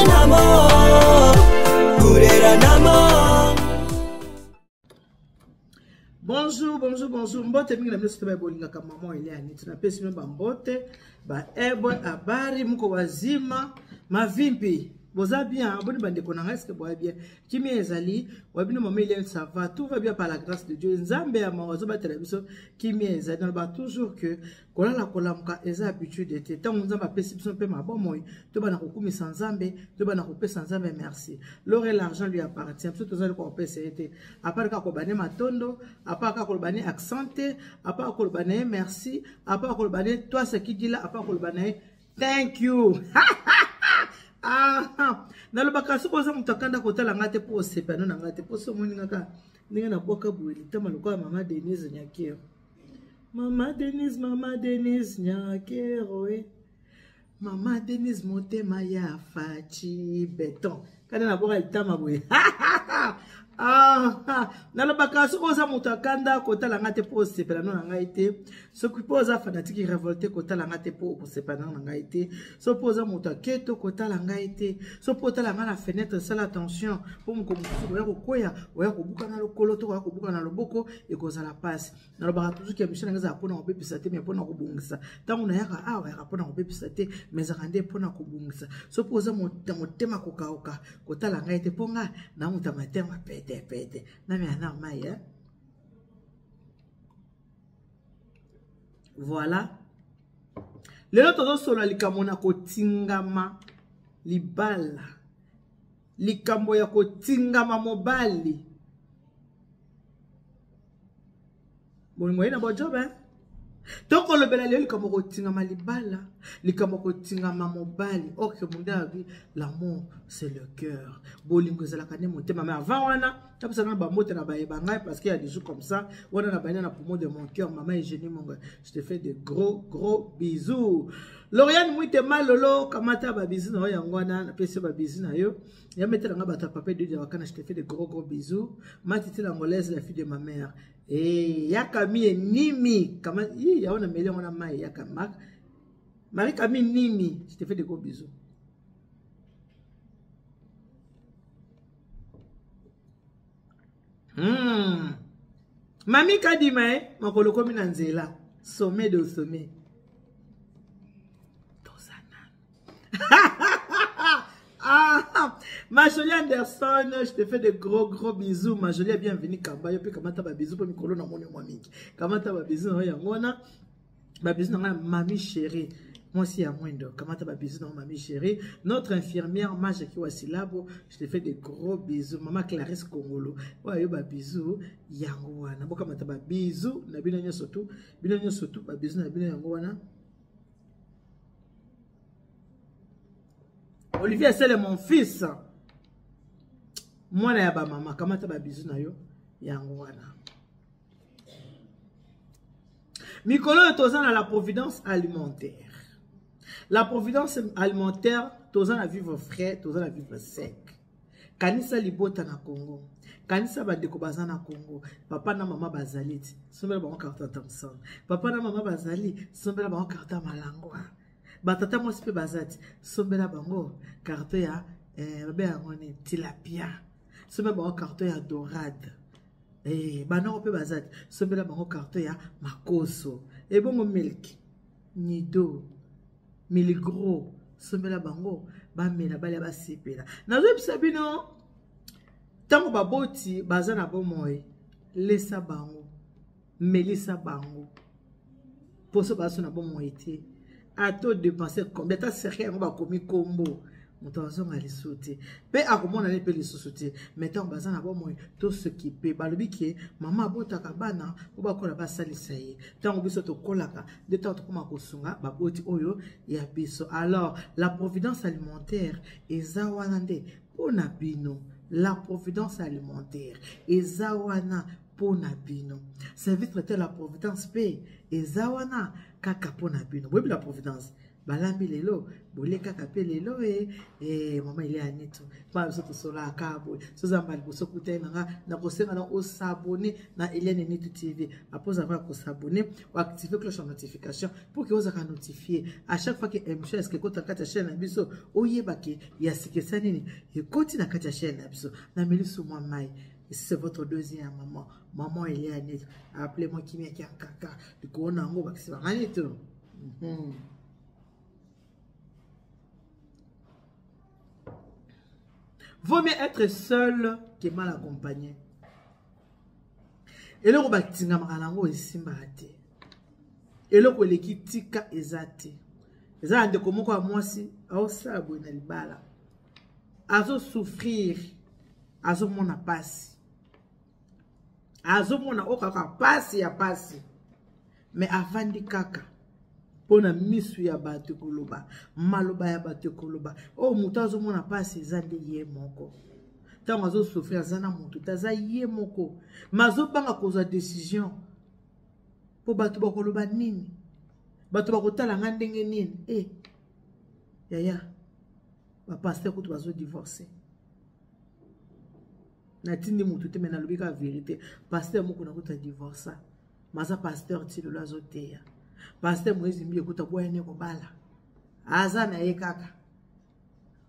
Kurenamo, kureranamo. Bonjour, bonjour, bonjour. Mbote mingi na bino soto bolingaka maman Eliane. Tunapesi bino ba mbote, ba ebo habari muko wazima, mavimpi. Boza bien, boni bandeko na ngai est-ce que boya bien? Kimia ezali, wa bino maman Eliane ça va, tout va bien par la grâce de Dieu. Nzambe ya mawa azobatela biso kimia ezali. Naloba toujours que kolala kolamuka eza habitude te. Ntango Nzambe apesi biso mpe mabomoi, tobanda kokumisa Nzambe, tobanda kopesa Nzambe merci. L'or et l'argent lui appartient. Biso tozali kopesa ye te. À part kaka koloba ne matondo, à part kaka koloba ne accent te, à part koloba na ye merci, à part koloba ne toi ce qui dit là, à part koloba na ye thank you. Ah, nalobaka soki oza moto akanda kotala ngai te mpo osepano na ngai te mpo so omoni ngaka ndenge nabwaka boye litama lokola mama Denise Nyakero. Mama Denise, mama Denise Nyakero eh. Mama Denise motema ya Fatshi beton. Kana nabwaka litama boye. Ah, nalobaka soki oza moto akanda kotala ngai te mpo osepela no na ngai te, soki mpo oza fanatique révolté kotala ngai te mpo okosepela no na ngai te, soki mpo oza moto aketo kotala ngai te, soki mpo otala ngai na fenêtre sala attention mpo mokolo mosusu oya kokweya, oya kobuka na lokolo to oya kobuka na loboko, ekozala mpasi. Nalobaka toujours ke émission na ngai ezalaka mpona kobebisa te, mais mpona kobongisa. Ntango nayaka awa yaka mpona kobebisa te, mais ezalaka nde mpona kobongisa. Soki mpo oza motema kokauka kotala ngai te mpo nga na moto ya matema pete pete namela na mai eh? Voilà, lelo tozosolola likambo na kotingama libala, likambo ya kotingama mobali. Bolingo ye na bojob eh? Tokolobela lelo likambo kotingama libala, likambo kotingama mobali. Ok, munde abi l'amour c'est le cœur, bolingo ezalaka nde motema. Mais avant wana tapesa na bambote na bayeba ngai parce qu'il y a des jours comme ça wana na bayina na poumon de mon cœur. Maman Eugénie Monga, je te fais de gros gros bisous. Lauriane Mwite Malolo, kamata ba bisous na yo yango wana, napesi yo ba bisous na yo. Ya metela nga bato ya papa Edu Diawakana, je te fais de gros gros bisous. Matiti l'angolaise, la fille de ma mère. Eh, ya Camille Nimi, kama yi ya wana meli wana mai ya Kamak. Marie Camille Nimi, je te fais de gros bisous. Mami Kadima eh, makolo komi na nzela. Sommet de sommet. Ah, ma jolie Anderson, je te fais de gros gros bisous. Ma jolie, bienvenue Kamba. Yo pe kamata ba bisous po mikolo na moni mwa mingi. Kamata ba bisous na yango wana. Ba bisous na mami chérie. Moi aussi ya mwendo. Kamata ba bisous na mami chérie. Notre infirmière Majaki Wasilabo, je te fais de gros bisous. Maman Clarisse Kongolo. Wa yo ba bisous yango wana. Bokamata ba bisous na bino nyonso tout. Bino nyonso tout ba bisous na bino yango wana. Olivier Sele mon fils, mwana ya ba mama, kamata ba bisous na yo yango wana. Mikolo oyo toza na la providence alimentaire. La providence alimentaire, toza na vivre frais, toza na vivre sec. Kanisa libota na Congo. Kanisa bandeko baza na Congo. Papa na mama bazali ti. Sombela bango carton Thomson. Papa na mama bazali, sombela bango carton Malangwa. Batata mwasi pe baza ti. Sombela bango carton ya babe yango ni tilapia. Sombela bango carton ya dorade. Banoko pe baza ti. Sombela bango carton ya makoso. Ebongo milk, nido, miligro, sombela bango bamela balia basepela. Nazoyebisa bino ntango baboti baza na bomoi, lesa bango, melisa bango poso baso na bomoi te. Ato dépenser combien ata cercueil yango bakomi kombo moto azonga lisusu te mpe akomona ne mpe lisusu te. Mais ntango baza na bomoi tosokipe, balobi ke mama abotaka bana mpo bakola basalisa ye. Ntango biso tokolaka nde ntango tokoma kosunga baboti oyo ya biso. Alors la providence alimentaire eza wana nde mpo na bino. La providence alimentaire eza wana mpo na bino. Service traiteur la providence mpe eza wana kaka mpo na bino. Boyebi la providence. Balambi lelo, bolie kaka pe lelo e eh, mama ile anito. Pa biso tosolaka kaka boye. Soza mbala liboso kutani na nga nakosenga na osabonner na Eliane Nitu TV. Après avoir ko s'abonner, o activer cloche ya notification pour que ozaka notifier à chaque fois que émission est-ce que kota kati ya chaîne na biso oyeba ke ya sikesa nini ekoti na kati ya chaîne na biso. Nameli su mwa mai. C'est votre deuxième maman. Maman Eliane, appelez-moi Kimia Kiankaka. Likolo na yango bakisi bangani to. Vaut mieux être seul que mal accompagné. Eloko batingamaka na yango esimbaka te. Eloko eleki tika eza te. Eza na ndeko moko ya mwasi aosala boye na libala. Azo souffrir, azomona pasi. Azomona oyo kaka pasi ya pasi. Mais avandi kaka mpo na misu ya bato ekoloba, maloba ya bato ekoloba. Oyo moto azomona pasi eza nde ye moko. Ntango azosouffrir aza na moto te, aza ye moko. Mais azobanga kozwa décision mpo bato bakoloba nini, bato bakotala nga ndenge nini. Yaya, bapasteur kutu bazodivorce. Natindi motu te, me nalobi kaka vérité. Pasteur moko nakuta divorça, maza pasteur ti lelo azoteya. Pasteur Moïse Mbi ekuta boya ne kobala, aza na ye kaka.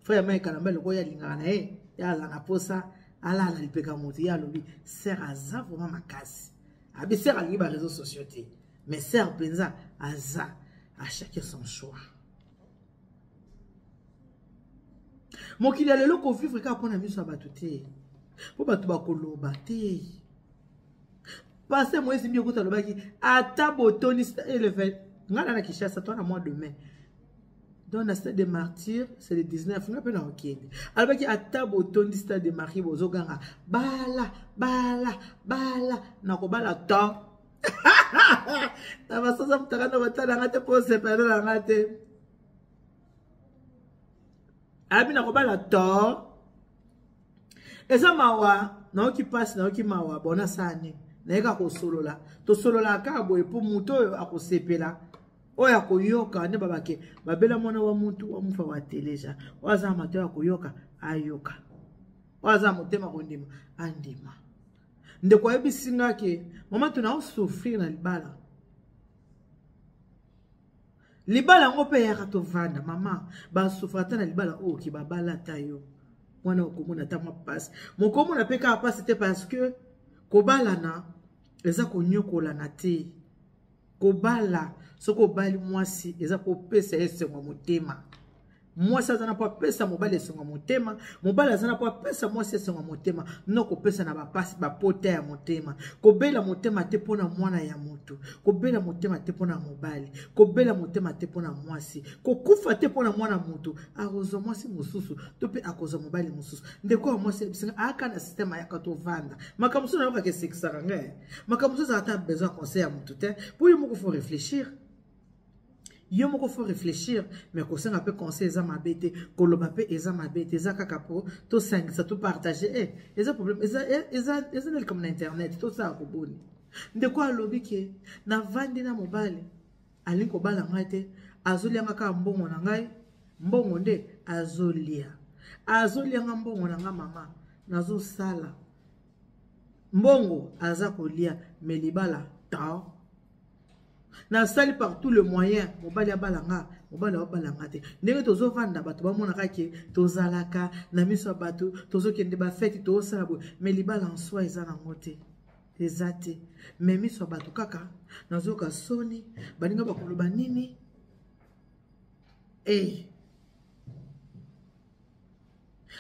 Frère Mike Kalamba loko ya lingaka na ye, ya aza na posa alala na lipeka motu. Ye alobi sœur aza vraiment makasi. Abi sœur alingi ba réseaux sociaux te, mais sœur mpenza aza à chacun son choix. Mokili ya lelo kovivre kaka mpona miso ya bato te, mpo bato bakoloba te. Pasteur Moïse Mbi okuta alobaki ata botoni eleve ngai na Kinshasa to na mois de mai, donc na stade de martyr, c'est le 19 ngai mpe na okende. Alobaki ata botondi stade de martyr, bozoganga bala bala bala, nakobala to na basoza mutaka na kotala nga te mpo osepela na nga te. Abi nakobala to eza mawa, nayoki mpasi, nayoki mawa. Bona asala nini? Nayeka kosolola, tosololaka kaka boye mpo moto oyo akosepela, oyo akoyoka nde babake babela mwana wa mutu wa mufa wa teleja. Oyo aza na matoi akoyoka, ayoka. Oyo aza na motema kondima, andima. Ndeko ayebisi nga ke mama tuna osouffrir na libala. Libala yango mpe eyaka tovanda mama, basouffre ata na libala oyo ke babala ata yo wana okomona ata mwa mpasi, mokomona mpe kaka mpasi te, parce que kobalana eza konyokolana te. Kobala, soki obali mwasi, eza kopesa ye esengo ya motema. Mwasi aza na mpo apesa mobali esengo ya motema, mobali aza na mpo apesa mwasi esengo ya motema. No kopesa na bapasi bapota ya motema, kobela motema te mpona mwana ya moto, kobela motema te mpona mobali, kobela motema te mpona mwasi, kokufa te mpona mwana moto. Akozwa mwasi mosusu to mpe akozwa mobali mosusu. Ndeko ya mwasi ayebisinga ayaka na systeme, ayaka tovanda. Makambo mosusu nayokaka esekisaka ngai, makambo mosusu ezalaka ata besoin ya conseil ya motu te, mpo yo moko faut réfléchir, yo moko faut réfléchir. Mais kosenga mpe conseil eza mabe te, koloba mpe eza mabe te, eza kaka po tosangisa, topartage. Eza problème, eza na likambo na internet tosala koboni. Ndeko alobi ke navandi na mobali, alingi kobala ngai te, azolianga kaka mbongo na ngai, mbongo nde azolia, azolianga mbongo na ngai. Mama, nazosala mbongo aza kolia, me libala ta nasali par tout le moyen mobali abala nga, mobali abala nga te. Ndenge tozovanda, bato bamonaka ke tozalaka na miso ya bato, tozokende bafeti, tozosala boye, me libala en soi eza nango te, eza te. Me miso ya bato kaka, nazoyoka soni, baninga bakoloba nini?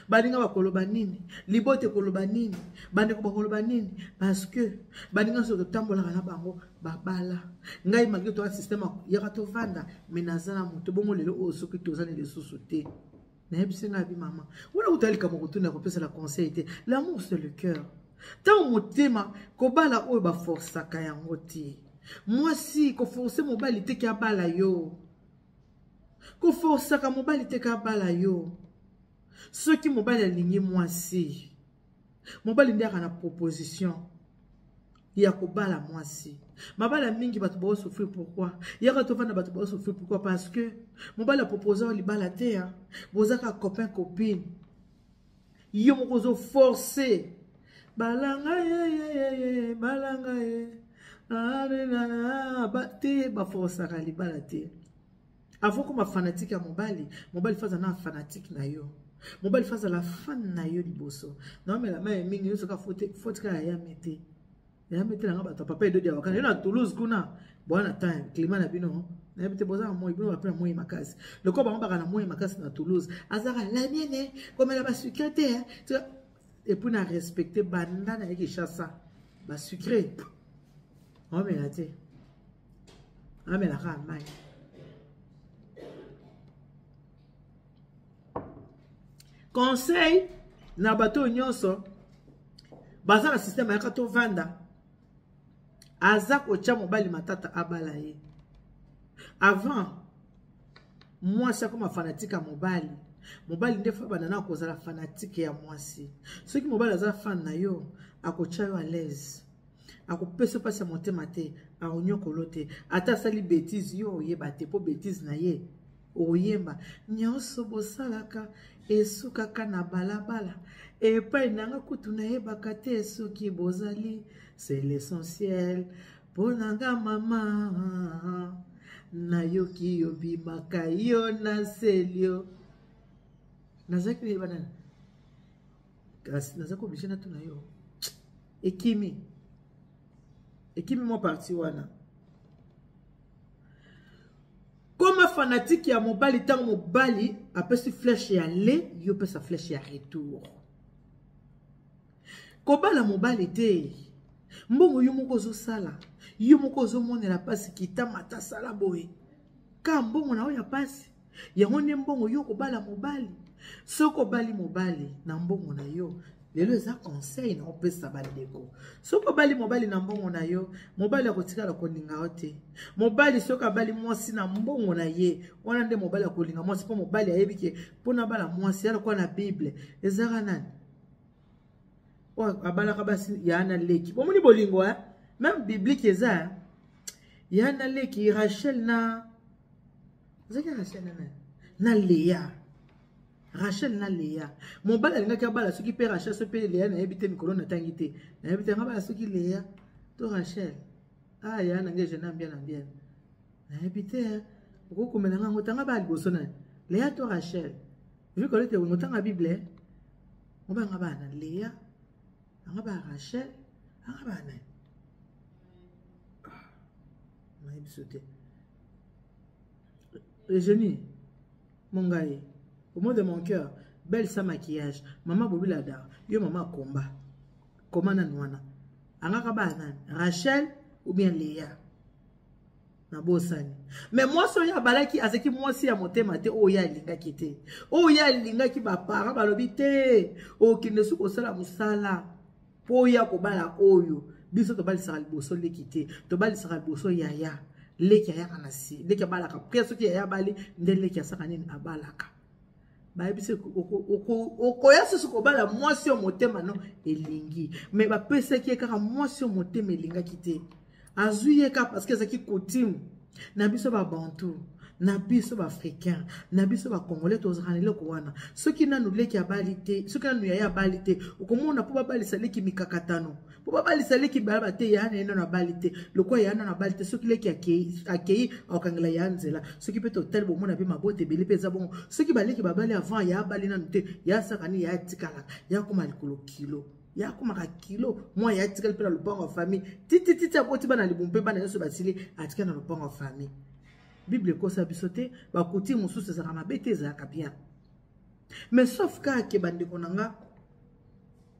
Baninga bakoloba nini? Libote ekoloba nini? Bandeko bakoloba nini? Parce que baninga nyonso totambolaka na bango babala ngai, malgré toza système yaka tovanda, me naza na moto bongo. Lelo oyo soki toza na lisusu te, nayebisi ngai abi mama wana kuta likambo kotuna, kopesala conseil te. L'amour, c'est le cœur. Ntango motema kobala oyo baforsaka yango te. Mwasi koforce mobali te ke abala yo, koforsaka mobali te ke abala yo. Soki mobali alingi mwasi, mobali nde aka na proposition ya kobala mwasi. Mabala mingi bato baosouffrir pourquoi? Yaka tovanda, bato baosouffrir pourquoi? Parce que mobali apropose yo libala te, hein. Bozaka copain copine, yo moko ozoforce balanga ye, balanga ye te. Baforsaka libala te. Avant koma fanatique ya mobali, mobali faut aza na fanatique na yo, mobali faut azala fan na yo liboso. Naomela mai mingi nyonso ka foti kaka yame te, yame te nanga. Bato ya papa Edodi awakana yo na Toulouse kuna, bwana time climat na bino nayebi te. Boza na moi, bino bape na moi makasi lokola bango baka na moi makasi na Toulouse. Azaka la mienne, komela basucre te. Et puis na respecte banda na ye Kinshasa, basucre omela te, amelaka mai. Conseil na bato oyo nyonso baza na systeme ayaka tovanda, aza kotya mobali matata abala ye avant. Mwasi akoma fanatique ya mobali, mobali nde faut banda na kozala fanatique ya mwasi. Soki mobali aza fan na yo, akotya yo à l'aise, akopesa mpasi ya motema te, akonyokolo te. Ata asali bétise, yo oyeba te, mpo bétise na ye oyemba nyonso bosalaka esukaka na balabala. Epai nanga kutu nayebaka te soki bozali. C'est l'essentiel mpo na nga. Mama, nayoki yo bimaka yo na selio, nazalaki nayeba nani, kasi nazalaki oblige natuna yo. Ekimi, ekimi mwa parti wana. Koma fanatique ya mobali. Ntango mobali apesi flèche ya le, yo pesa flèche ya retour. Kobala mobali te mbongo yo moko ozosala, yo moko ozomonela mpasi. Kita mata, sala boye, ka mbongo na oyo ya mpasi yango nde mbongo yo kobala mobali. Soki obali mobali na mbongo na yo lelo, eza conseil na opesa bandeko, soki obali mobali na mbongo na yo, mobali akotikala kolinga yo te. Mobali soki abali mwasi na mbongo na ye, wana nde mobali akolinga mwasi, mpo mobali ayebi ke mpona abala mwasi ya lokola na Bible ezaka nani oyo abalaka basi ya na leki. Bomoni bolingo, eh? Même biblique eza ya na leki Rachel na, ezalaki Rachel na nani? Na Lea. Rachel na Lea. Mobali alingaki abala soki mpe Rachel, soki mpe Lea, nayebi te. Mikolo natangi te, nayebi te. Abala soki Lea to Rachel. Ah, ya na ngai jeune ambia na bien, nayebi te. Okokomela nga ngo, tanga bala liboso nani, Lea to Rachel? Vu kolete ngotanga Bible, mobanga bana Lea, anga ba Rachel, anga bana, nayebi so te. Eugénie Mongai, au mot de mon cœur, belle sans maquillage, mama Bobilada, yo mama komba koma nani wana, angaka bana nani, Rachel ou bien Léa? Nabosani. Mais mwasi oyo abalaki azalaki mwasi ya motema te, oyo ye alingaki te, oyo ye alingaki. Baparent balobi te, okende soki kosala mosala mpo oya kobala oyo. Biso tobalisaka liboso leki te, tobalisaka liboso yaya. Leki ayaka na si, leki abalaka pre. Soki yaya abali, nde leki asaka nini? Abalaka. Bayebisi okoya susu kobala mwasi oyo motema no elingi. Mais bapesaki ye kaka mwasi oyo motema elingaki te, azwi ye kaka parce que ezalaki coutume na biso Babantu, na biso Baafricain, na biso Bacongolais. Tozalaka na eloko wana. Soki nanu leki abali te, soki nanu yaya abali te, okomona mpo babalisa leki mikakatano, mpo babalisa leki bayaba te. Ya na ye nano abali te, lokola ya nano abali te, soki leki akei, akokangela ya nzela. Soki mpe totali, bomona mpe mabota ebele mpe eza bongo. Soki baleki babali avant, ya abali nanu te, ya asaka nini? Ya atikalaka, ya koma likolo kilo, ya akomaka kilo mwa, ya atikali mpe na lopango ya famille titititi. Aboti bana libumu mpe bana nyonso basili, atikali na lopango ya famille. Bible ekosa biso te. Bakuti mosusu ezalaka mabe te, ezalaka bien, mais sauf kaka ke bandeko na nga,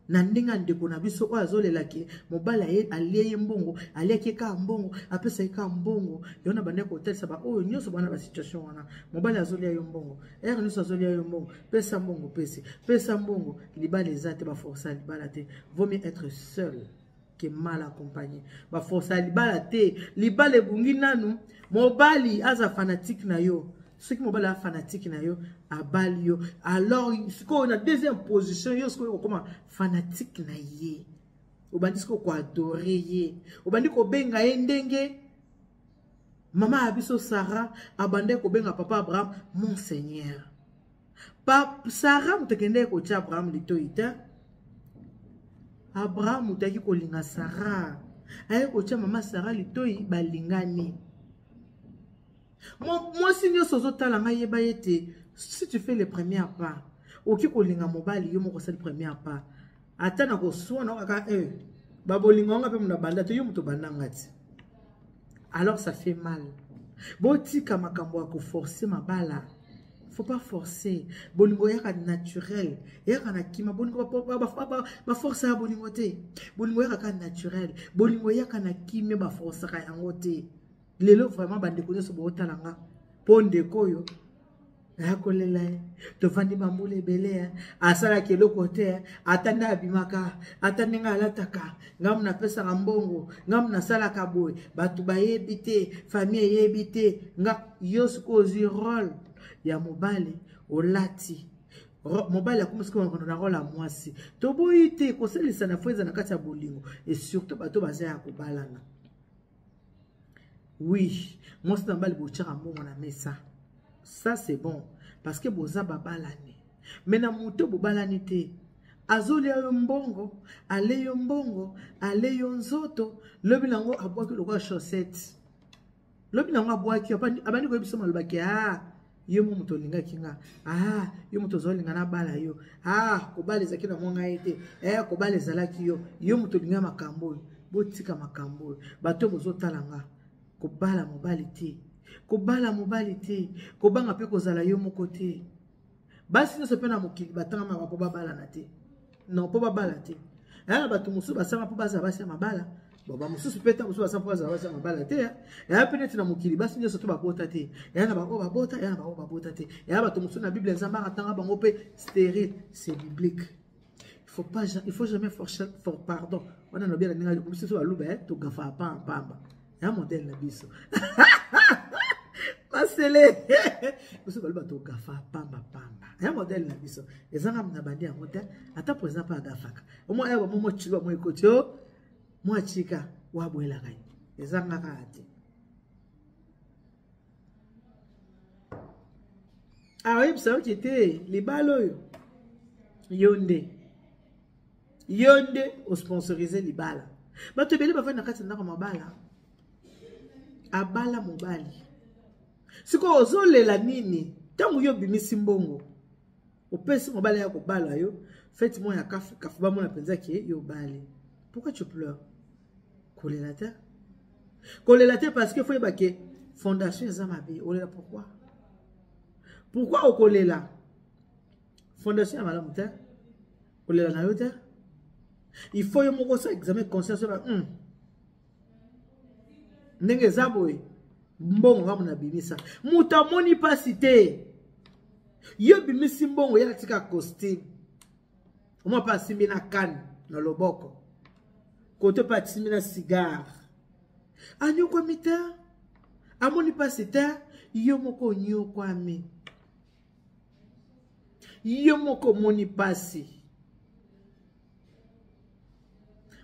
na ndenge ya ndeko na biso oyo azolelaki mobali alie ye mbongo, aliaki ye kaka mbongo, apesaki kaka mbongo. Yo na bandeko kotalisa baoyo nyonso bana basituation wana, mobali azolia yo mbongo ere nyonso, azolia yo mbongo, pesa mbongo, pesi, pesa mbongo, libala eza te. Baforsa libala te. Vaut mieux être seul que mal accompagné. Baforsa libala te. Libala ebungi nanu mobali aza fanatique na yo. Soki mobali aza fanatique na yo, abali yo, alors sikoyo na deuxième position, yo sikoyo okoma fanatique na ye. Obandi sikoyo koadore ye, obandi kobenga ye ndenge mama ya biso Sara abandaki kobenga papa Abraham mon seigneur. Pa Sara moto akendaki kotia Abraham litoi te. Abraham moto ayaki kolinga Sara, ayaki kotia mama Sara litoi, balingani. Mwasi nyonso ozotala ngai, yeba ete si tu fais le premier pas, okoki kolinga mobali yo moko osali premier pas, ata na koswana kaka babolingo yango mpe mona banda te, yo moto obandanga ti, alors ça fait mal. Botika makambo ya koforce mabala, faut pas forcer. Bolingo yaka naturel, yaka na kima. Bolingo baforce ya bolingo te, bolingo yaka kaka naturel, bolingo yaka na kimia, baforcaka yango te. Lelo vraiment bandeko nyonso bootala nga, mpo ndeko oyo nakolela ye, tovandi bambula ebele, asalaki eloko te, ata nde abimaka, ata ndenge alataka, ngamu napesaka mbongo, ngamu nasalaka boye, bato bayebi te, famille eyebi te. Nga yo sikoyo ozwi role ya mobali, olati mobali akomi sikoyo na role ya mwasi. Toboyi te kosalisa na fo eza na kati ya bolingo, et surtout bato baza ya kobalana. Oui, mwasi na mobali botyaka mbongo na mesa, ça c'est bon parce que boza babalani. Mais na moto bobalani te, azolia yo mbongo, ale yo mbongo, ale yo nzoto, lobi nango abwaki lokola chaussette, lobi nango abwaki, abandi koyebisa malobaki: ah, yo mo moto olingaki nga, ah, yo moto ozolinga nabala yo, ah, kobala ezalaki na mwa ngai te, eh, kobala ezalaki yo, yo moto olinga makambo oyo. Botika makambo oyo. Bato bozotala nga, kobala mobali te, kobala mobali te, kobanga mpe kozala yo moko te. Basi nyonso mpe na mokili batangamaka mpo babalana te, non, mpo babala te. Aya na bato mosusu basala mpo bazala basi ya mabala, bon, bamosusu mpe ntango mosusu basala mpo bazala basi ya mabala te. Eya mpe neti na mokili basi nyonso to babota te, eya na bango babota, eya na bango babota te. Eya bato mosusu na Bible Nzambe akatanga bango mpe stérile, c'est biblique. Il faut pas, il faut jamais forcer, for pardon wana lobi na ndenge biso so baluba togafa pamba ya modèle na biso masele, biso baluba togafa pamba pamba ya modèle na biso, ezanga na bandi yango te. Ata président mpe agafaka omwa ya bamo mochiba mo ekoti o mwa chika wabwelaka ye, ezanga kaka te. Aoyebisa yoki te libala oyo, yo nde, yo nde osponsorise libala. Bato ebele bafandi na kati ya ndako mabala, abala mobali, sikoyo ozolela nini? Ntango yo obimisi mbongo, opesi mobali ya kobala yo, feti mwa ya kafu kafu, bamona mpenza ke yo obali, pourquoi tu pleures? Kolela te, kolela te, parce que faut yeba ke fondation eza mabe. Olela pourquoi? Pourquoi okolela? Fondation ya malamu te, kolela na yo te. Il faut yo moko osala examen conscience oyo ndenge eza boye, mbongo ngambo nabimisa, moto amoni mpasi te. Yo bimisi mbongo, ye atika costume, omwa mpe asimbi na kane na loboko, kote mpe asimbi na cigare, anyokwami te, amoni mpasi te. Yo moko onyokwami, yo moko omoni mpasi.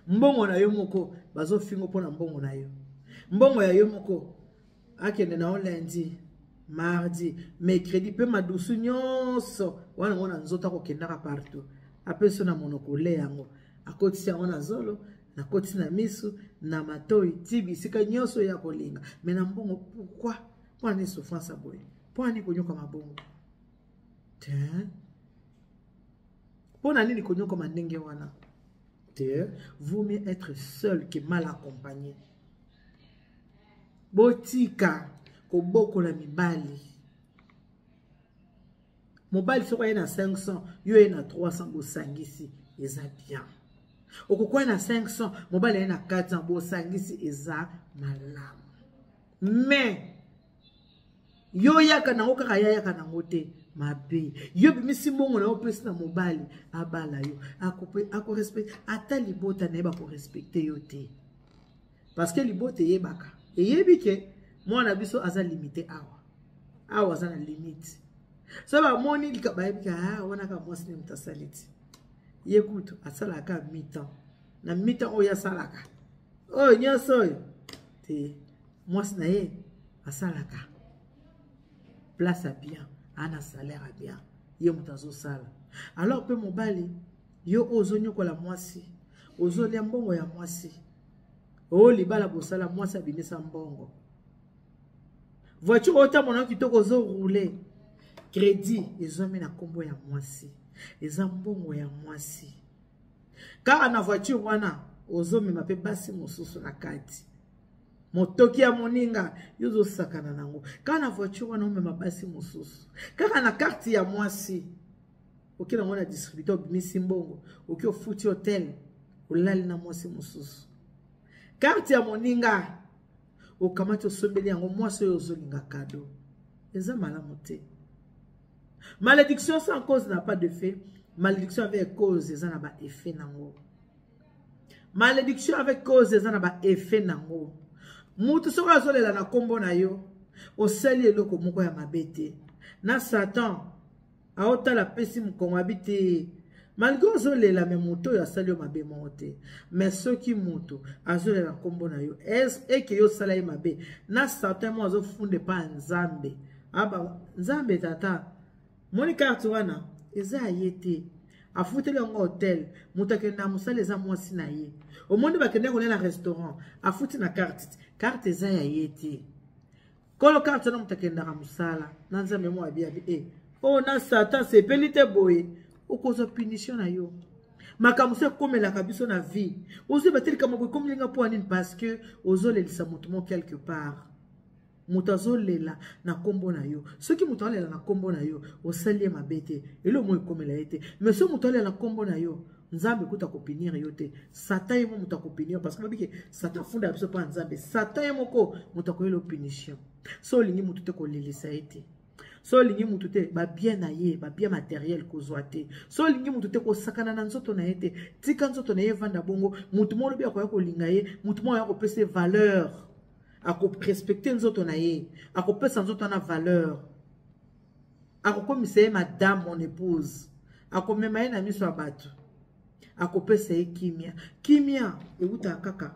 Mbongo na yo moko bazofingo mpona mbongo na yo, mbongo ya yo moko akende na yo lundi, mardi, mercredi mpe madusu nyonso wana ngo na nzoto, akokendaka partout, apesi na monoko ole yango, akotisi yango na zolo, nakotisi na misu, na matoi, ti bisika nyonso ya kolinga. Me na mbongo pourquoi? Mpo ani souffrance ya boye? Mpo ani konyokama bongo te? Mpo na nini konyokama ndenge wana te? Vaut mieux être seul que mal accompagné. Botika kobokola mibali. Mobali soki aye na 500, yo ye na 300, bosangisi, eza bien. Okokwaya na 500, mobali aye na 400, bosangisi, eza malamu. Mais yo yaka nango kaka, ya yaka nango te, mabe. Yo bimisi mbongo na yo, opesi na mobali abala yo, akorespecte ata libota na ye, bakorespecte yo te, parce que libota eyebaka, eyebi ke mwana biso aza limité awa, awa aza na limite. So bamoni bayebi ke ah, wana kaka mwasi ne moto asali ti ye, kutu asalaka mi-temps. Na mita oyo asalaka oyo nyonso oyo te, mwasi na ye asalaka place ya bien, ana salaire ya bien, ye moto azosala. Alors mpe mobali, yo oyo ozonyokola mwasi, ozolia mbongo ya mwasi, oyo libala bosala, mwasi abimisa mbongo, voiture otambola kitoko, ozoroule, crédit ezwami na nkombo ya mwasi, eza mbongo ya mwasi. Kaka na voiture wana ozomema mpe basi mosusu na kati, motoki ya moninga yo ozosakana nango. Kaka na voiture wana omema basi mosusu, kaka na karte ya mwasi oke nango na distributeur, obimisi mbongo, oke ofuti hotel, olali na mwasi mosusu. Karte ya moninga okamati, osombeli yango mwasi oyo ozolinga kado. Eza malamu te. Malédiction sans cause n'a pas d'effet. Malédiction avec cause eza na baeffet nango. Malédiction avec cause eza na baeffet nango. Mutu soki azolela na nkombo na yo, osali eloko moko ya mabe te, na Satan aotala, apesi mokongo, abi te, malgré ozolela, me moto oyo asali yo mabe moko te. Me soki moto azolela nkombo na yo, eke yo osala ye mabe, na Satan mo azofunda epa ya Nzambe. Aba Nzambe tata, moni carte wana eza ya ye te, afuteli yango hotel, moto akende na mosala eza mwasi na ye. Omoni, bakende kolia na restaurant, afuti na carte, carte eza ya ye te, kolo carte wana moto akendaka mosala. Na Nzambe mo abi abi e oyo na Satan sepeli te. Boye okozwa punition na yo. Makambo so ekomelaka biso na vie, ozoyeba te likambo ekomelinga mpo ya nini, parce que ozolelisa moto mo quelque part. Moto azolela na nkombo na yo. Soki moto alela na nkombo na yo, osali ye mabe te, eloko moko ekomela ye te. Mais soki moto alela na nkombo na yo, Nzambe kuta akopunir yo te, Satan ye mo moto akopunir, parce que babike Satan afunda biso mpo ya Nzambe. Satan ye moko moto akoyela punition. So olingi moto te, kolelisa ye te. So olingi motu te, babien na ye, babien matériel kozwa te. So olingi motu te, kosakana na nzoto na ye te. Tika nzoto na ye evanda bongo. Motu moko lobi akoya kolinga ye, motu moko aya kopesa ye valeur, akorespecte nzoto na ye, akopesa nzoto wana valeur, akokomisa ye madame, mon épouse, akomema ye na miso ya bato, akopesa ye kimia. Kimia ewutaka kaka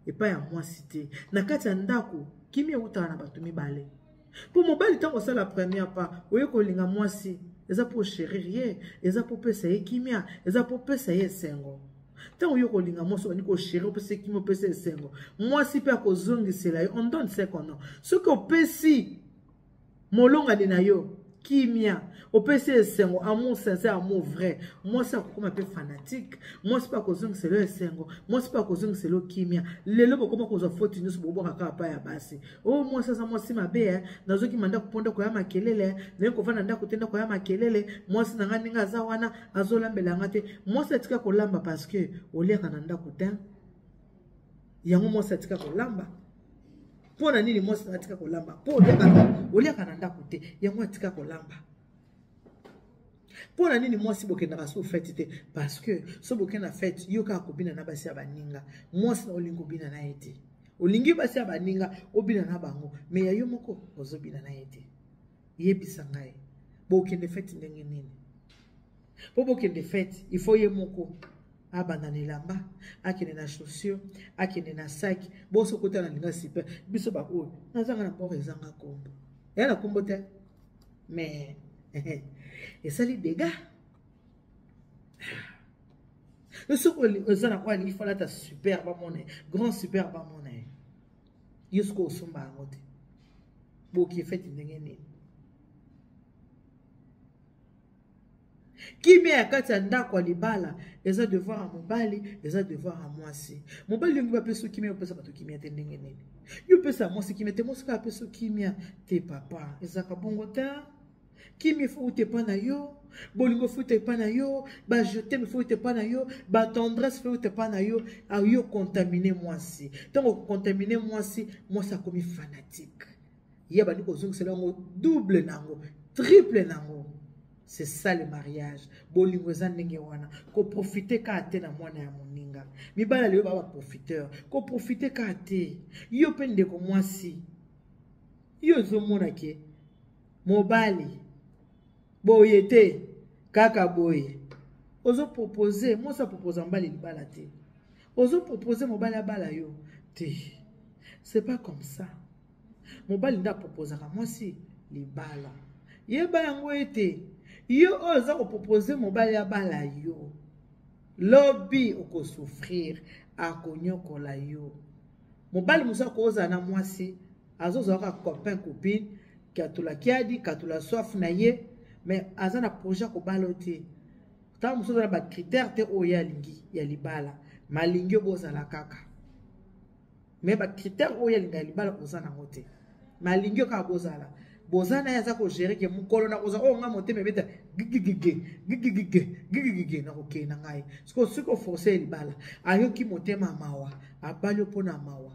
epai ya mwasi te na kati ya ndako, kimia ewutaka na bato mibale. Mpo mobali, ntango osala première pas, oye kolinga mwasi, eza mpo chérir ye, eza mpo opesa ye kimia, eza mpo opesa ye esengo. Ntango yo kolinga mwasi, obandi kochérir, opesa ye kimia, opesa esengo, mwasi mpe akozongisela yo. On donne ce qu'on a. Soki opesi molongani na yo kimia, opesi esengo, amour sincère, amour vrai, mwasi akokoma mpe fanatique, mwasi mpe akozongisela yo esengo, mwasi mpe akozongisela yo kimia. Lelo bokoma kozwa foti nyonso, bobwaka kaka pa ya basi. Oyo mwasi aza mwasi mabe, eh. Nazokima ndako mpo ndako ya makelele, naye kovanda ndako te, ndako ya makelele. Mwasi na ngai ndenge aza wana, azolambela nga te. Mwasi atika kolamba parce que oliaka na ndako te, yango mwasi atika kolamba. Mpo na nini mwasi atika kolamba? Mpo oliaka na ndako te, yango atika kolamba. Mpo na nini mwasi bokendaka so fête te? Parce que so bokende na fête, yo kaka kobina na basi ya baninga, mwasi na olingi kobina na ye te. Olingi basi ya baninga obina na bango, me ya yo moko ozobina na ye te. Yebisa ngai, bokende fête ndenge nini? Mpo bokende fête, il faut ye moko abanda na elamba, akende na chaussure, akende na sac. Boso kota na linga super. Biso baoyo nazanga na mboko ezanga kombo, eya na kombo te, mais esali dégâts. Soki oza na oyo alingi falata super, bamona ye grand super, bamona ye. Yo soki osomba yango te, boki fête ndenge nini? Kimia ya kati ya ndako ya libala eza devoir ya mobali, eza devoir ya mwasi. Mobali olingi bapesa kimia, opesa bato kimia te, ndenge nini yo opesa mwasi kimia te? Mwasi kaka apesa kimia te, papa, ezalaka bongo te. Kimia efo uta epa na yo, bolingo efo uta epa na yo, baje t'aime efo uta epa na yo, batendresse efo uta epa na yo. Yo contamine mwasi. Ntango okontamine mwasi, mwasi akomi fanatique, ye abandi kozongisela yango double nango, triple nango. C'est ça le mariage. Bolingo eza ndenge wana. Koprofite kaka te na mwana ya moninga. Mibala lelo baa baprofiteur, koprofite kaka te. Yo mpe ndeko mwasi, yo ozomona ke mobali boye te, kaka boye ozopropose mwasi, aproposa mobali libala te. Ozopropose mobali abala yo te, c'est pas comme ça. Mobali nde aproposaka mwasi libala. Yeba yango ete yo oyo oza kopropose mobali abala yo, lobi okosouffrir, akonyokola yo. Mobali mosusu akozala na mwasi, azozala kaka copain copine, katula kiadi katula soif na ye, mais aza na projet ya kobala yo te. Ntango mosusu aza na bacritère te oyo ye alingi ya libala, malingi yo bozala kaka, mais bacritère oyo alinga ya libala oza nango te, malingi yo kaka bozala, boza na ye, aza kogere ke mokolo na kozala oyo ngai motema ebeta gigigige gigigige gigigige, nakokende na ngai. Sikoyo soki oforce ye libala, ayoki motema mawa, abali yo mpo na mawa.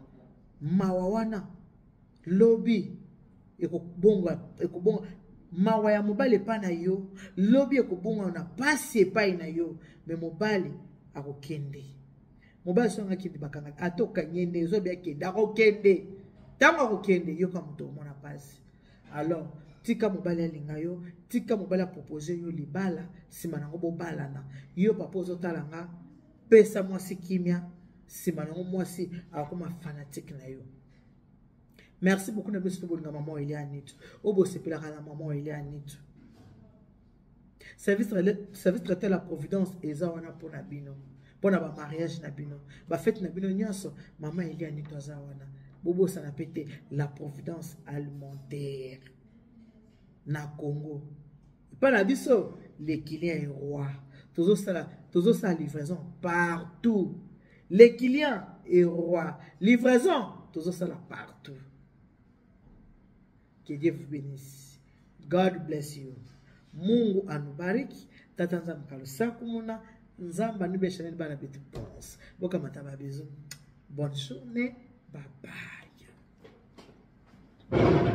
Mawa wana lobi ekobonga, ekobonga mawa ya mobali epai na yo, lobi ekobonga na pasi epai na yo. Me mobali akokende, mobali soki akende, bakanga ata okangi ye nde ezobi akende, akokende. Ntango akokende, yoka moto omona pasi. Alors tika mobali alinga yo, tika mobali apropose yo libala, nsima nango bobalana. Yo papa ozotala nga, pesa mwasi kimia, nsima nango mwasi akoma fanatique na yo. Merci beaucoup na biso tobolinga mama Elia Nitu, oyo bosepelaka na mama Elia Nitu. Service traité la providence eza wana mpona bino, mpona bamariage na bino, bafete na bino nyonso. Mama Elia Nitu aza wana. Bobosana mpe te la providence alimentaire na Congo epai na biso, le client est roi. Tozosala livraison partout. Le client est roi, livraison tozosala partout. Que Dieu vous bénisse. God bless you. Mungu anubariki. Tata Nzambe kalusaku muna Nzambe anubeshaneli bana betu bonse. Bokamata ba bisous. Bonne journée. Bye bye.